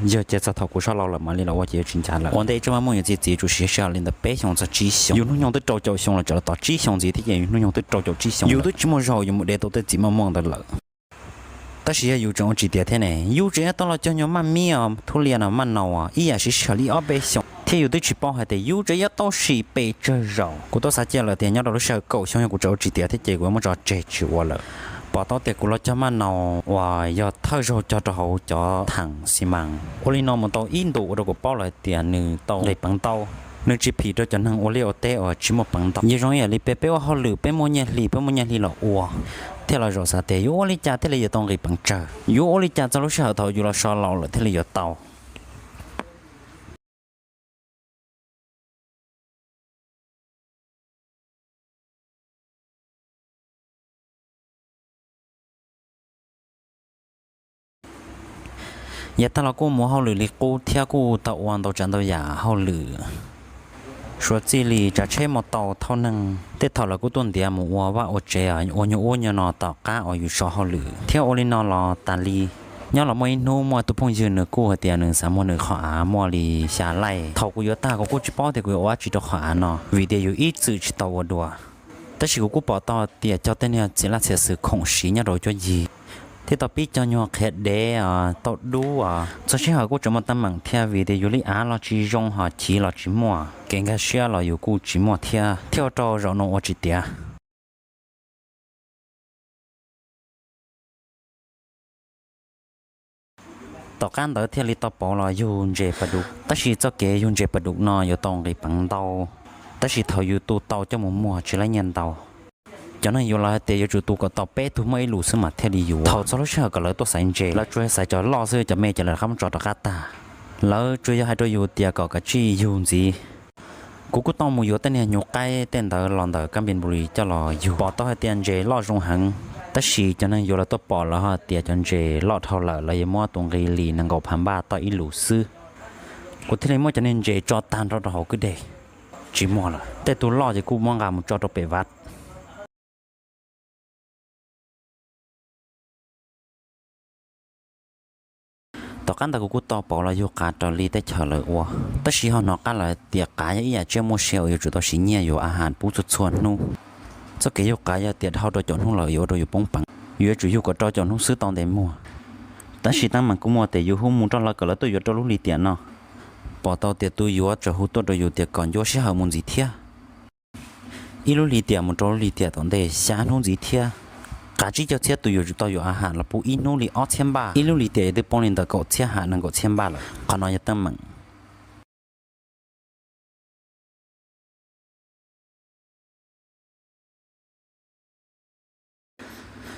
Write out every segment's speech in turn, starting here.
Yog ces txog thaum kuv sab laus lawm mam li los ua ces yuav tsis ncav lawm. Ua ntej ib tsoom muaj yuav txiv txiv tsum siv sij hawm li ntawm peb xyoos txog tsib xyoos. Yus hnub nyoog twb rau caum xyoo los tseem los tos tsib xyoos ntxiv thiab ces yus hnub nyoog twb rau caum tsib xyoos. Yus twb tsis muaj zog yus mus de tau tej txiv maj muaj ntawd lawm. Tab sis yog yus tseem ua tsis tiav thiab ne, yus tseem yuav tau los cog nyuag maj mib os, thub lias no maj naus ib yam siv sij hawm li ob peb xyoos thiab yus twb tsis paub hais tias yus tseem yuav tau sim pes tsawg zaus. Kuv tau xav cia lawm tias nyob rau lub sij hawm kaum xyoo yog kuv tseem ua tsis tiav thiab ces kuv yuav muab tso tseg tsis ua lawm. Pom tau tias kuv los cog maj naus uas yog thawj zaug cog rau hauv cov thaam xi mas. Ua li no mus tau ib ntus ua rau kuv paub lawm tias nws tau nqis peev ntau. Nws tsis phim rau cov neeg ua liaj ua teb uas tsis muaj peev ntau. Yeej zoo ib yam li peb, peb ua hauj lwm peb muaj nyiaj hli, peb muaj nyiaj hli los ua thiaj los zaum xav tias yuav ua li cas thiaj li yuav tau nqis peev tsawg, yuav ua li cas txog lub sij hawm thaum yus los so laus lawm thiaj li yuav tau. Yav tag los kuj mus hauj lwm li qub thiab kuj tau ua ntau tsav ntau yam hauj lwm, suav txij li tsav tsheb mus tau thauj neeg. Tej thaum lawv kuj tuaj ntiav mus ua vaj ua tsev, ua nyuag ub nyuag no tom qab uas yus so hauj lwm thiab ua li no los tas li. Nyob los muaj ib hnub muaj tus phooj ywg nws kuj hais tias nws xav muag nws qhov av muaj li xya laij. Thaum kuv yuav tag kuv kuj tsis paub tias kuv yuav ua dab tsi rau qhov av no vim tias yus ib txwm tsis tau ua dua. Tab sis kuv kuj pom tau tias cog tej niag txiv laj txiav xwm khoom siv nyob rau cuab yig thiab tau pib cog nyuag qhiav dev, tau dub os. Txog sij hawm kuj tseem muaj teeb meem thiab vim tias yus li av los tsis zoo ho chiv los tsis muaj, kev nkag siab los yus kuj tsis muaj thiab, thiaj ua rau zaum no ua tsis tiav. Tom qab ntawd thiaj li tau pauv los yug ntses pas dum, tab sis txoj kev yug ntses pas dum no yuav tau nqis peev ntau, tab sis thaum yus tu tau coj mus muag tsis laib nyiaj ntau. Cov neeg yuav los hais tias yuav tsum tu kom tau peb tug muaj ib lus xwb mas thiaj li yuav. Thaum txog lub sij hawm kom lawv tuaj xaiv ntses, lawv tsuas xaiv cov loj xwb, cov me ces lawv rov qab muab tso rov qab tag. Lawv tsuas yog hais rau yus tias kom kav tsij yug ntxiv. Kuv kuj tau mus yuav tej niag hnyuv qaib tej ntawd los ntawm Kab Npis Npus Lis coj los yug, pom tau hais tias ntses loj zoo heev, tab sis cov neeg yuav lawv tuaj pom lawv ho tias cov ntses loj dhau lawm, lawv yuav muab tus nqi li nees nkaum phav npaj tau ib lus xwb. Kuv thiaj li muab cov niag ntses tso tag nrho rau hauv kwj deg, tsis muag lawm. Tej tus loj ces kuj muab nqa mus tso rau pem vaj. Tom qab ntawd kuv kuj tau pauv los yug qav raws li teb chaws lawv ua, tab sis ho hnov qab lawm tias qav yog ib yam tsiaj muaj sia uas yuav tsum tau siv nyiaj yuav a has pub txhua txhua hnub. Txoj kev yug qav yog tias dhau rau caum hnub lawm yuav ua rau yus poob peev, yuav tsum yug kom rau caum hnub xwb tau ntev muag. Tab sis teeb meem kuj muaj tias yus hu mus rau lawv kom lawv tuaj yuav rau lub lis tiam no, pom tau tias tus yuav tseem hu tuaj rau yus tias kom ncuab sij hawm mus ntxiv thiab. Ib lub lis tiam mus rau lub lis tiam tom ntej xya hnub ntxiv thiab. Qav tsib caug txhiab tus yuav tsum tau yuav a has los pub ib hnub li ob txhiab npaj, ib lub lis tiam yuav twb poob li ntawm kaum txhiab ham nees nkaum txhiab npaj lawm. Qhov no yog teeb meem.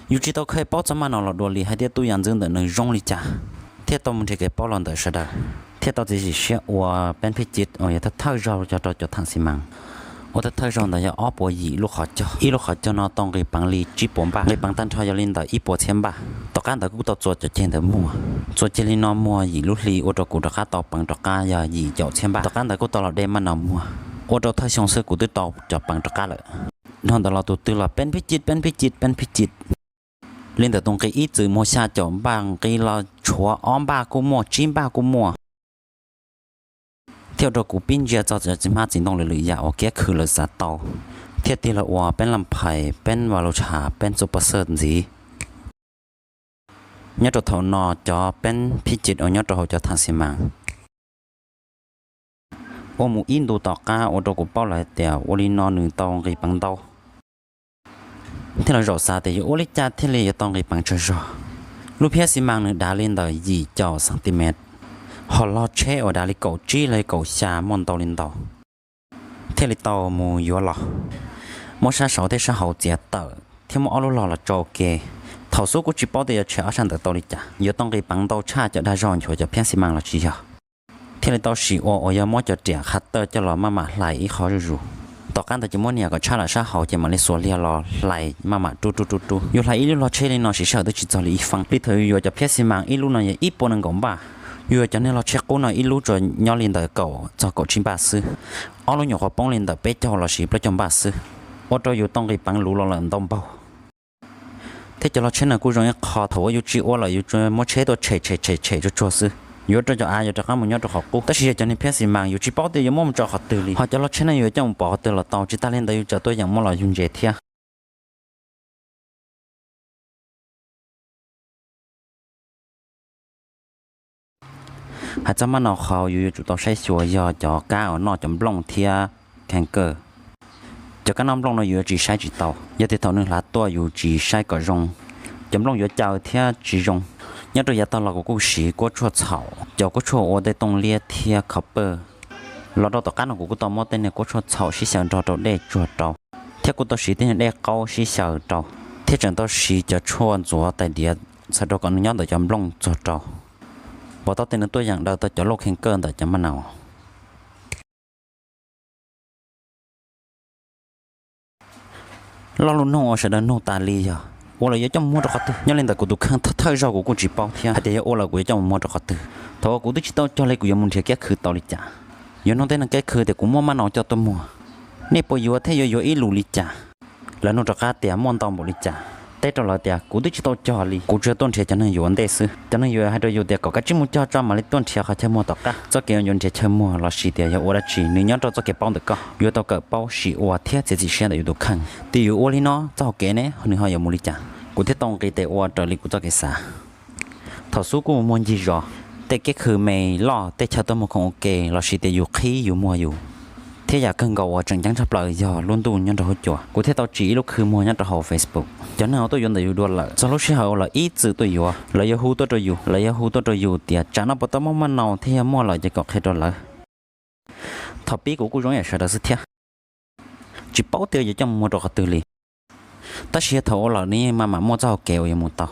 Yus tsis tau kheev paub txog maj no los dua li hais tias tus yam ntxwv ntawm nws zoo li cas, thiaj tau mus nrhiav kev paub los ntawm sawv daws, thiaj tau txiav txim siab ua peeb phij cib uas yog thawj thawj zaug cog rau cov thaam xi mas. Ua thawj thawj zaug ntawd yog ob puas yim lub qhov cog, ib lub qhov cog no tau nqis peev li tsib puas npaj, nqis peev tag nrho yog li ntawm ib puas txhiab npaj. Tom qab ntawd kuj tau txua cov ceg ntawd muag, txua ceg li no muag yim lub hli ua rau kuv rov qab tau peev rov qab yog yim caum txhiab npaj. Tom qab ntawd kuj tau los de maj no muag, ua rau thawj xyoo xwb kuv twb tau cov peev rov qab lawm. Dhau ntawd los tus twg los peeb phij cib, peeb phij cib, peeb phij cib. Li ntawm tus nqi ib txwm muag xya caum npaj, nqi los tshuav ob npaj kuj muaj, tsib npaj kuj muaj. Thiaj ua rau kuv pib ntsia txog cov txiv hmab txiv ntoo lwm lwm yam uas kiab khw lawv xav tau, thiaj tig los ua peeb lam phais, peeb vas lus tsham, peeb txuj pov xawj ntxiv. Nyob rau thaum no cov peeb phij cib uas nyob rau hauv cov thaam xi mas ua mus ib ntus tom qab ua rau kuv paub lawm hais tias ua li no nws tau nqis peev ntau. Thiaj los zaum xav tias yuav ua li cas thiaj li yuav tau nqis peev tsawg zog. Lub phiab xi mas nws dav li ntawm yim caum xantimev, ho log tsheb uas dav li kaum tsib los kaum xya muaj ntau li ntau. Thiaj li tau mus yuav los, muab sab saud thiab sab hauv txiav tawm thiab muab ob lub log los tso ua ke. Thaum xub kuj tsis paub tias yuav tshem ob sab ntawd tau li cas, yuav tau nqis peev ntau tshaj cov dag zog nchuav cov phiab xi mas los tsis yog. Thiaj li tau sim ua uas yog muab cov riam qha tawj coj los maj mam hlais ib qho zuj zus. Tom qab ntawd ces muab nias kom tshab lawm sab hauv ces mam li xuas liag los hlais maj mam rub rub rub rub. Yuav hlais ib lub log tsheb li no siv sij hawm twb tsis txog li ib feeb. Li thaum yus yuav cov phiab xi mas ib lub no yog ib puas nees nkaum npaj, yus yuav cov niag log tsheb qub no ib lub tsuas nyob li ntawm kaum txog kaum tsib npaj xwb. Ob lub nyuam qhuav poob li ntawm peb caug lossis plaub caug npaj xwb, ua rau yus tau nqis peev luv los lawm ntau npaug. Thiab cov log tsheb no kuj zoo ib qho thaum uas yus tsis ua lawm yus muab tsheb tuaj tshem tshem tshem tshem tsuag tsuag xwb. yuav rau cov av yuav rov qab mus nyob rau qhov qub. Tab sis yog cov niag phab xis mas yus tsis paub tias yuav muab mus tso qhov twg li, ho cov log tsheb no yuav coj mus pov qhov twg los tau, tsis tas li ntawd yuav tsawg tuaj yeem muab los yug ntses thiab. Hais txog maj nau qhov yus yuav tsum tau saib xyuas yog cov kab uas noj cov nplooj thiab khees kawj. Cov kab noj nplooj no yus yuav tsis saib tsis tau, yog tias thaum nws hlav tuaj yus tsis saib kom zoo, cov nplooj yuav caws thiab tsis zoo. Nyob rau yav tag los kuv kuj siv kuab tshuaj txhaum, cov kuab tshuaj ua tej tooj liab thiab khov pawj. Los rau tom qab no kuv kuj tau muab tej niag kuab tshuaj txhaum sib xyaw nrog rau dej tsuag rau, thiab kuj tau siv tej niag dej qaub sib xyaw rau, thiab tseem tau siv cov tshuaj ntxuav tais diav txhawm rau kom nws nyob ntawm cov nplooj txuag rau, pov tau tias nws tuaj yeem daws tau cov lauj khees kawj ntawm cov maj nau. Lo lus nug uas sawv daws nug tas li yog ua lawm yuav coj mus muag rau qhov twg. Nyob li ntawm kuv tus kheej thawj zaug kuv kuj tsis paub thiab hais tias yog ua lawm kuv yuav coj mus muag rau qhov twg. Thaum uas kuv twb tsis tau cog li kuv yuav mus nrhiav kiab khw tau li cas? Yuav nug tej neeg kiab khw tias kuv muaj maj nau coj tuaj muag, nej puas yuav thiab yuav yuav ib lus li cas? Lawv nug rov qab tias muaj ntau npaum li cas, teb rau lawv tias kuv twb tsis tau cog li, kuv tsuas tuaj nrhiav cov neeg yuav ntej xwb. Cov neeg yuav hais rau yus tias kom kav tsij mus cog tso mam li tuaj nrhiav qhov chaw muag tom qab. Txoj kev yuav nrhiav chaw muag los sis tias yog ua dab tsi nws nyob rau txoj kev paub ntawm koj, yuav tau kawm paub sim ua thiab txiav txim siab ntawm yus tus kheej tias yus ua li no txoj hauv kev ne nws ho yuav mus li cas, kuv thiaj tau nqis tes ua raws li kuv txoj kev xav. Thaum xub kuj muag ncig zos, tej kiab khw me loj, tej chaw tuaj muag khoom ua ke los sis tias yus qhib yus muag yus. Thiab yam kawg nkaus uas tseem ceeb tshaj plaws yog lub ntuj nyob nrog huab cua, kuv thiaj tau tsim ib lub khw muag nyob rau hauv Facebook. Cov neeg uas tuaj yuav ntawm yus dua lawm, txog lub sij hawm uas lawv ib txwm tuaj yuav, lawv yuav hu tuaj rau yus, lawv yuav hu tuaj rau yus tias tsam no puas tau muaj maj nau thiab yog muaj lawm ces kom qhia rau lawv. Thaum pib kuv kuj zoo yam sawv daws xwb thiab, tsis paub tias yuav coj mus muag rau qhov twg li. Tab sis yog thaum ua lawm nws yeej maj mam muaj txoj hauv kev uas yuav mus tau.